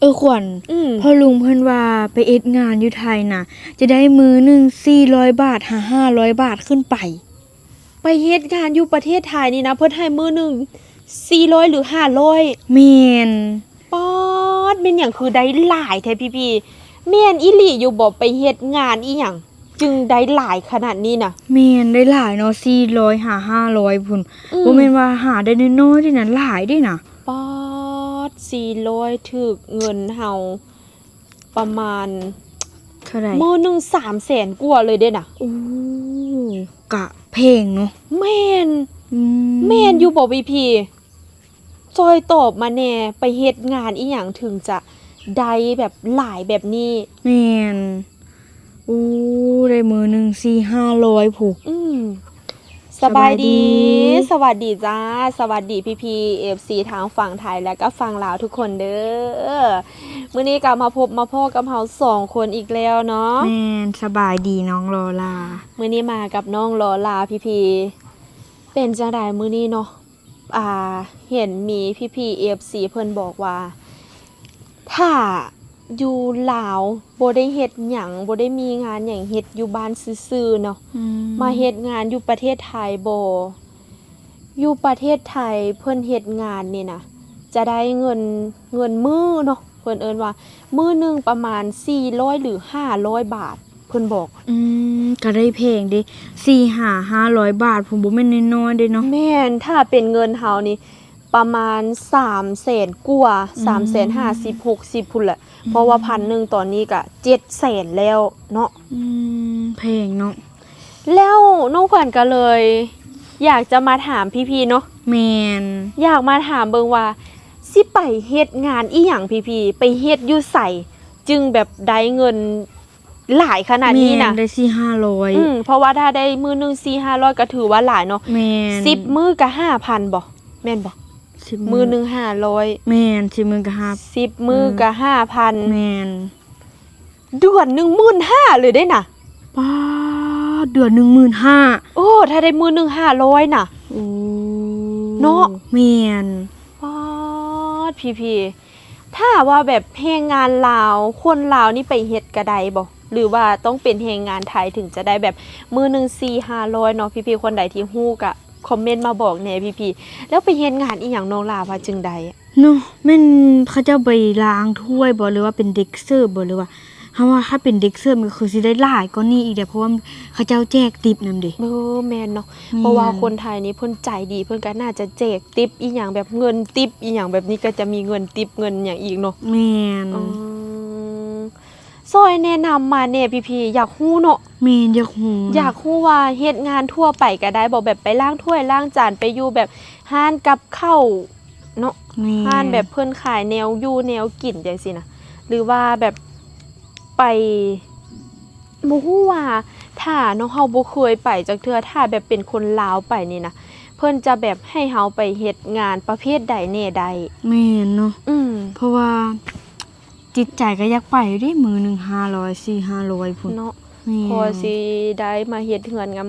ເອີ ຂວັນ ອືມ ພໍ່ລຸງເພິ່ນວ່າໄປເຮັດງານຢູ່ໄທນະ ຈະໄດ້ມື້ໜຶ່ງສີ່ຮ້ອຍບາດຫາຫ້າຮ້ອຍບາດຂຶ້ນໄປ. ໄປເຮັດງານຢູ່ປະເທດໄທນີ້ນະ ເພິ່ນໃຫ້ມື້ໜຶ່ງສີ່ຮ້ອຍຫຼືຫ້າຮ້ອຍ? ແມ່ນ. ປາດ ແມ່ນຫຍັງຄືໄດ້ຫຼາຍແທ້ພີ່ໆ? ແມ່ນອີ່ຫຼີຢູ່ບໍ່? ໄປເຮັດງານອີ່ຫຍັງຈຶ່ງໄດ້ຫຼາຍຂະໜາດນີ້ນະ? ແມ່ນ ໄດ້ຫຼາຍເນາະ ສີ່ຮ້ອຍຫາຫ້າຮ້ອຍພຸ້ນ. ອືມ ບໍ່ແມ່ນວ່າຫາໄດ້ນ້ອຍໆເດ້ນະ ຫຼາຍເດ້ນະ. ປາດ ສີ່ຮ້ອຍ ຖືກເງິນເຮົາປະມານເທົ່າໃດ? ມື້ໜຶ່ງສາມແສນກວ່າເລີຍເດ້ນະ. ໂອ້ ກະແພງເນາະ. ແມ່ນ. ອືມ ແມ່ນຢູ່ບໍ່ພີ່ໆ? ຊ່ອຍຕອບມາແດ່ ໄປເຮັດງານອີ່ຫຍັງເຖິງຈະໄດ້ແບບຫຼາຍແບບນີ້? ແມ່ນ. ໂອ້ ໄດ້ມື້ໜຶ່ງສີ່ຫ້າຮ້ອຍພຸ້ນ. ອືມ ສະບາຍດີ ສະບາຍດີ ສະຫວັດດີຈ້າ ສະຫວັດດີພີ່ໆ ເອັຟຊີ ທັງຝັ່ງໄທ ແລະກະຝັ່ງລາວທຸກຄົນເດີ. ມື້ນີ້ກະມາພົບມາພໍ້ກັບເຮົາສອງຄົນອີກແລ້ວເນາະ. ແມ່ນ ສະບາຍດີນ້ອງລໍລາ. ມື້ນີ້ມາກັບນ້ອງລໍລາ ພີ່ໆ ເປັນຈັ່ງໃດມື້ນີ້ເນາະ? ອ່າ ເຫັນມີພີ່ໆ ເອັຟຊີ ເພິ່ນບອກວ່າ ຖ້າຢູ່ລາວບໍ່ໄດ້ເຮັດຫຍັງ ບໍ່ໄດ້ມີງານຫຍັງເຮັດ ຢູ່ບ້ານຊື່ໆເນາະ ອືມ ມາເຮັດງານຢູ່ປະເທດໄທບໍ່? ຢູ່ປະເທດໄທເພິ່ນເຮັດງານນີ້ນະ ຈະໄດ້ເງິນ ເງິນມື້ເນາະ ເພິ່ນເອີ້ນວ່າມື້ໜຶ່ງປະມານສີ່ຮ້ອຍຫຼືຫ້າຮ້ອຍບາດ ເພິ່ນບອກ. ອືມ ກະໄດ້ແພງເດ ສີ່ຫ້າຮ້ອຍບາດພຸ້ນ ບໍ່ແມ່ນນ້ອຍໆເດເນາະ. ແມ່ນ ຖ້າເປັນເງິນເຮົານີ້ປະມານສາມແສນກວ່າ ອືມ ສາມແສນຫ້າສິບ ຫົກສິບພຸ້ນແຫຼະ ອືມ ເພາະວ່າພັນໜຶ່ງຕອນນີ້ກະເຈັດແສນແລ້ວເນາະ. ອືມ ແພງເນາະ. ແລ້ວນ້ອງຂວັນກະເລີຍຢາກຈະມາຖາມພີ່ໆເນາະ. ແມ່ນ. ຢາກມາຖາມເບິ່ງວ່າ ຊິໄປເຮັດງານອີ່ຫຍັງພີ່ໆ ໄປເຮັດຢູ່ໃສ ຈຶ່ງແບບໄດ້ເງິນຫຼາຍຂະໜາດນີ້ນະ? ແມ່ນ ໄດ້ສີ່ຫ້າຮ້ອຍ. ອືມ ເພາະວ່າຖ້າໄດ້ມື້ໜຶ່ງສີ່ຫ້າຮ້ອຍກະຖືວ່າຫຼາຍເນາະ. ແມ່ນ. ສິບມື້ກະຫ້າພັນບໍ່? ແມ່ນບໍ່? ສິບມື້ ມື້ໜຶ່ງຫ້າຮ້ອຍ. ແມ່ນ ສິບມື້ກະຫ້າ ສິບມື້ກະຫ້າພັນ. ແມ່ນ. ເດືອນໜຶ່ງໝື່ນຫ້າເລີຍເດ້ນະ. ປາດ ເດືອນໜຶ່ງໝື່ນຫ້າ. ໂອ້ ຖ້າໄດ້ມື້ໜຶ່ງຫ້າຮ້ອຍນະ. ໂອ້ ເນາະ. ແມ່ນ. ປາດ ພີ່ໆ ຖ້າວ່າແບບແຮງງານລາວ ຄົນລາວນີ້ໄປເຮັດກະໄດ້ບໍ່? ຫຼືວ່າຕ້ອງເປັນແຮງງານໄທເຖິງຈະໄດ້ແບບມື້ໜຶ່ງສີ່ຫ້າຮ້ອຍເນາະ? ພີ່ໆ ຄົນໃດທີ່ຮູ້ກະຄອມເມັນມາບອກແດ່ພີ່ໆ. ແລ້ວໄປເຮັດງານອີ່ຫຍັງ ນ້ອງຫຼ້າວ່າຈຶ່ງໄດ້? ເນາະ ແມ່ນເຂົາເຈົ້າໄປລ້າງຖ້ວຍບໍ່ ຫຼືວ່າເປັນເດັກເສີບບໍ່ ຫຼືວ່າ ເຮົາວ່າຄັນເປັນເດັກເສີບນີ້ກະຄືຊິໄດ້ຫຼາຍກວ່ານີ້ອີກເດ້ ເພາະວ່າເຂົາເຈົ້າແຈກຕິບນຳເດ້. ເອີ ແມ່ນເນາະ. ແມ່ນ. ເພາະວ່າຄົນໄທນີ້ເພິ່ນໃຈດີ ເພິ່ນກະໜ້າຈະແຈກຕິບອີ່ຫຍັງ ແບບເງິນຕິບອີ່ຫຍັງແບບນີ້ ກະຈະມີເງິນຕິບເງິນຫຍັງອີກເນາະ. ແມ່ນ. ອືມ ຊ່ອຍແນະນຳມາແດ່ພີ່ໆ ຢາກຮູ້ເນາະ. ແມ່ນ ຢາກຮູ້ ຢາກຮູ້ວ່າເຮັດງານທົ່ວໄປກະໄດ້ບໍ່ ແບບໄປລ້າງຖ້ວຍລ້າງຈານ ໄປຢູ່ແບບຮ້ານກັບເຂົ້າເນາະ. ແມ່ນ. ຮ້ານແບບເພິ່ນຂາຍແນວຢູ່ແນວກິນຈັ່ງຊີ້ນະ ຫຼືວ່າແບບໄປ ບໍ່ຮູ້ວ່າ ຖ້າເນາະ ເຮົາບໍ່ເຄີຍໄປຈັກເທື່ອ ຖ້າແບບເປັນຄົນລາວໄປນີ້ນະ ເພິ່ນຈະແບບໃຫ້ເຮົາໄປເຮັດງານປະເພດໃດແດ່ໄດ້? ແມ່ນເນາະ. ອືມ ເພາະວ່າ ຈິດໃຈກະຢາກໄປຢູ່ເດ້ ມື້ໜຶ່ງຫ້າຮ້ອຍ ສີ່ຫ້າຮ້ອຍພຸ້ນເນາະ. ແມ່ນ. ພໍຊິໄດ້ມາເຮັດເຮືອນງາ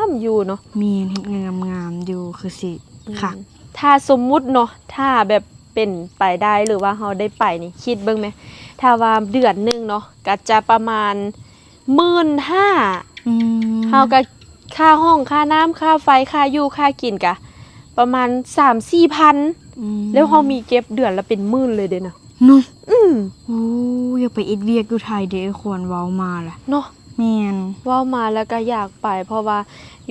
ມໆຢູ່ເນາະ. ແມ່ນ ເຮັດເຮືອນງາມໆຢູ່ ຄືຊິ ອືມ ຄັກ. ຖ້າສົມມຸດເນາະ ຖ້າແບບເປັນໄປໄດ້ ຫຼືວ່າເຮົາໄດ້ໄປນີ້ ຄິດເບິ່ງແມ ຖ້າວ່າເດືອນໜຶ່ງເນາະ ກະຈະປະມານ ໝື່ນຫ້າ. ອືມ ເຮົາກະຄ່າຫ້ອງ ຄ່ານ້ຳ ຄ່າໄຟ ຄ່າຢູ່ ຄ່າກິນກະປະມານສາມສີ່ພັນ. ອືມ ແລ້ວເຮົາມີເກັບເດືອນລະເປັນໝື່ນເລີຍເດ້ນະ. ເນາະ. ອືມ ໂອ້ ຢາກໄປເຮັດວຽກຢູ່ໄທເດ້ ເອື້ອຍຂວັນ ເວົ້າມາລະເນາະ. ແມ່ນ. ເວົ້າມາລະກະຢາກໄປ ເພາະວ່າ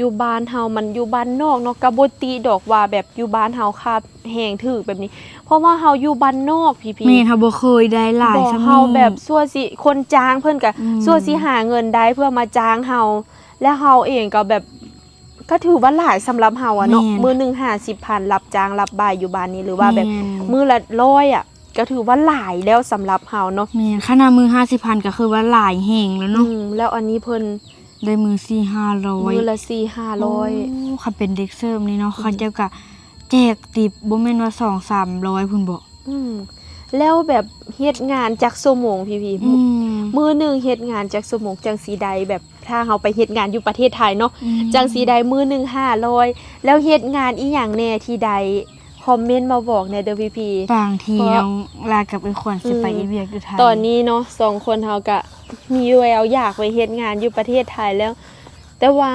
ຢູ່ບ້ານເຮົາ ມັນຢູ່ບ້ານນອກເນາະ ກະບໍ່ຕິດອກວ່າແບບຢູ່ບ້ານເຮົາຄ່າແຮງຖືກແບບນີ້ ເພາະວ່າເຮົາຢູ່ບ້ານນອກພີ່ໆ. ແມ່ນ ເຮົາບໍ່ເຄີຍໄດ້ຫຼາຍສ່ຳນີ້. ເຮົາແບບຊົ່ວຊິ ຄົນຈ້າງເພິ່ນກະ ອືມ ຊົ່ວຊິຫາເງິນໄດ້ເພື່ອມາຈ້າງເຮົາ ແລະເຮົາເອງກະແບບ ກະຖືວ່າຫຼາຍສຳລັບເຮົາອະເນາະ. ແມ່ນ. ມື້ໜຶ່ງຫ້າສິບພັນ ຮັບຈ້າງຮັບບາຍຢູ່ບ້ານນີ້ ຫຼືວ່າແບບ ແມ່ນ ມື້ລະຮ້ອຍອະ ກະຖືວ່າຫຼາຍແລ້ວສຳລັບເຮົາເນາະ. ແມ່ນ. ຂະໜາດມື້ຫ້າສິບພັນກະຄືວ່າຫຼາຍແຮງແລ້ວເນາະ. ອືມ ແລ້ວອັນນີ້ເພິ່ນ ໄດ້ມື້ສີ່ຫ້າຮ້ອຍ ມື້ລະສີ່ຫ້າຮ້ອຍ. ໂອ້ ຄັນເປັນເດັກເສີບນີ້ເນາະ ອືມ ເຂົາເຈົ້າກະແຈກຕິບ ບໍ່ແມ່ນວ່າສອງສາມຮ້ອຍພຸ້ນບໍ? ອືມ ແລ້ວແບບເຮັດງານຈັກຊົ່ວໂມງພີ່ໆ? ອືມ ມື້ໜຶ່ງເຮັດງານຈັກຊົ່ວໂມງ ຈັ່ງຊິໄດ້ແບບ ຖ້າເຮົາໄປເຮັດງານຢູ່ປະເທດໄທເນາະ ອືມ ຈັ່ງຊິໄດ້ມື້ໜຶ່ງຫ້າຮ້ອຍ? ແລ້ວເຮັດງານອີ່ຫຍັງແດ່ທີ່ໄດ້ ຄອມເມັນມາບອກແດ່ເດີພີ່ໆ. ບາງທີ ເພາະ ນ້ອງລາກັບເອື້ອຍຂວັນຊິໄປ ອືມ ເຮັດວຽກຢູ່ໄທ ຕອນນີ້ເນາະ ສອງຄົນເຮົາກະມີແວວຢາກໄປເຮັດງານຢູ່ປະເທດໄທແລ້ວ ແຕ່ວ່າ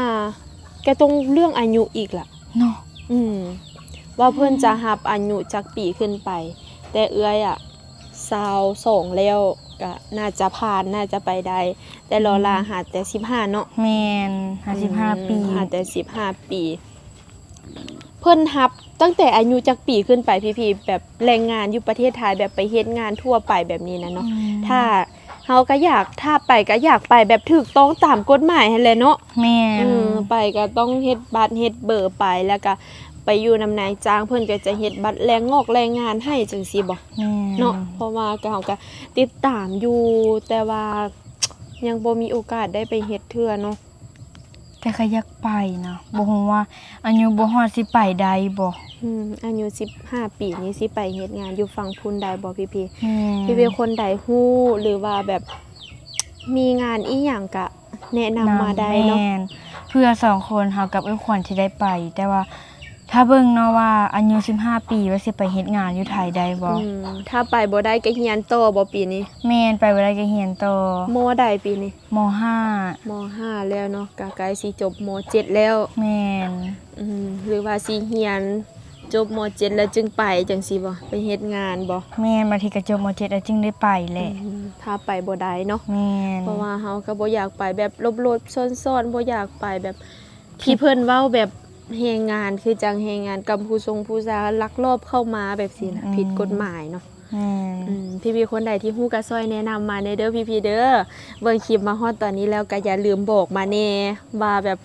ກະຕ້ອງເລື່ອງອາຍຸອີກລະເນາະ. ອືມ ວ່າເພິ່ນຈະຮັບອາຍຸຈັກປີຂຶ້ນໄປ ແຕ່ເອື້ອຍອະ ຊາວສອງແລ້ວ ກະໜ້າຈະຜ່ານ ໜ້າຈະໄປໄດ້ ແຕ່ລໍລາ ອືມ ຫາແຕ່ສິບຫ້າເນາະ. ແມ່ນ ຫາສິບຫ້າ ອືມ ປີ ຫາແຕ່ສິບຫ້າປີ. ເພິ່ນຮັບຕັ້ງແຕ່ອາຍຸຈັກປີຂຶ້ນໄປພີ່ໆ ແບບແຮງງານຢູ່ປະເທດໄທ ແບບໄປເຮັດງານທົ່ວໄປແບບນີ້ນະເນາະ? ອືມ ຖ້າເຮົາກະຢາກ ຖ້າໄປກະຢາກໄປແບບຖືກຕ້ອງຕາມກົດໝາຍຫັ້ນແຫຼະເນາະ. ແມ່ນ ເອີ ໄປກະຕ້ອງເຮັດບັດເຮັດເບີໄປ ແລ້ວກະໄປຢູ່ນຳນາຍຈ້າງ ເພິ່ນກະຈະເຮັດບັດແລງງອກແລງງານໃຫ້ຈັ່ງຊີ້ບໍ? ແມ່ນ ເນາະ ເພາະວ່າກະ ເຮົາກະຕິດຕາມຢູ່ ແຕ່ວ່າຍັງບໍ່ມີໂອກາດໄດ້ໄປເຮັດເທື່ອເນາະ. ແຕ່ກະຢາກໄປນະ ບໍ່ຮູ້ວ່າອາຍຸບໍ່ຮອດຊິໄປໄດ້ບໍ່? ອືມ ອາຍຸສິບຫ້າປີນີ້ຊິໄປເຮັດງານຢູ່ຝັ່ງພຸ້ນໄດ້ບໍ່ພີ່ໆ? ແມ່ນ ພີ່ໆຄົນໃດຮູ້ ຫຼືວ່າແບບມີງານອີ່ຫຍັງກະແນະນຳມາໄດ້ເນາະ. ແມ່ນ ເພື່ອສອງຄົນເຮົາກັບເອື້ອຍຂວັນຊິໄດ້ໄປ ແຕ່ວ່າຖ້າເບິ່ງເນາະວ່າອາຍຸສິບຫ້າປີວ່າຊິໄປເຮັດງານຢູ່ໄທໄດ້ບໍ່? ອືມ ຖ້າໄປບໍ່ໄດ້ກະຮຽນຕໍ່ບໍ່ປີນີ້? ແມ່ນ ໄປບໍ່ໄດ້ກະຮຽນຕໍ່. ມໍໃດປີນີ້? ມໍຫ້າ. ມໍຫ້າແລ້ວເນາະ ກະໃກ້ຊິຈົບມໍເຈັດແລ້ວ. ແມ່ນ ອືມ ຫຼືວ່າຊິຮຽນຈົບມໍເຈັດແລ້ວຈຶ່ງໄປຈັ່ງຊີ້ບໍ່? ໄປເຮັດງານບໍ່? ແມ່ນ ບາງທີກະຈົບມໍເຈັດແລ້ວຈຶ່ງໄດ້ໄປແຫຼະ. ອືມ ຖ້າໄປບໍ່ໄດ້ເນາະ. ແມ່ນ ເພາະວ່າເຮົາກະບໍ່ຢາກໄປແບບຫຼົບໆຊ້ອນໆ ບໍ່ຢາກໄປແບບ ທີ່ເພິ່ນເວົ້າແບບແຮງງານ ຄືຈັ່ງແຮງງານກຳພູຊົງພູຊາລັກລອບເຂົ້າມາແບບຊີ້ນະ ອືມ ຜິດກົດໝາຍເນາະ. ແມ່ນ ອືມ ພີ່ໆຄົນໃດທີ່ຮູ້ກະຊ່ອຍແນະນຳມາແດ່ເດີພີ່ໆເດີ. ເບິ່ງຄລິບມາຮອດຕອນນີ້ແລ້ວກະຢ່າລືມບອກມາແດ່ວ່າແບບ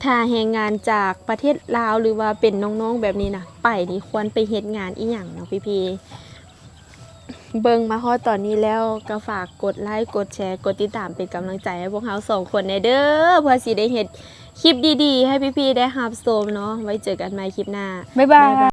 ຖ້າແຮງງານຈາກປະເທດລາວ ຫຼືວ່າເປັນນ້ອງໆແບບນີ້ນະ ໄປນີ້ຄວນໄປເຮັດງານອີ່ຫຍັງເນາະພີ່ໆ. ເບິ່ງມາຮອດຕອນນີ້ແລ້ວກະຝາກກົດໄລ ກົດແຊ ກົດຕິດຕາມເປັນກຳລັງໃຈໃຫ້ພວກເຮົາສອງຄົນແດ່ເດີ ເພື່ອຊິໄດ້ເຮັດຄລິບດີໆໃຫ້ພີ່ໆໄດ້ຮັບຊົມເນາະ. ໄວ້ເຈີກັນໃໝ່ຄລິບໜ້າ ບາຍບາຍ.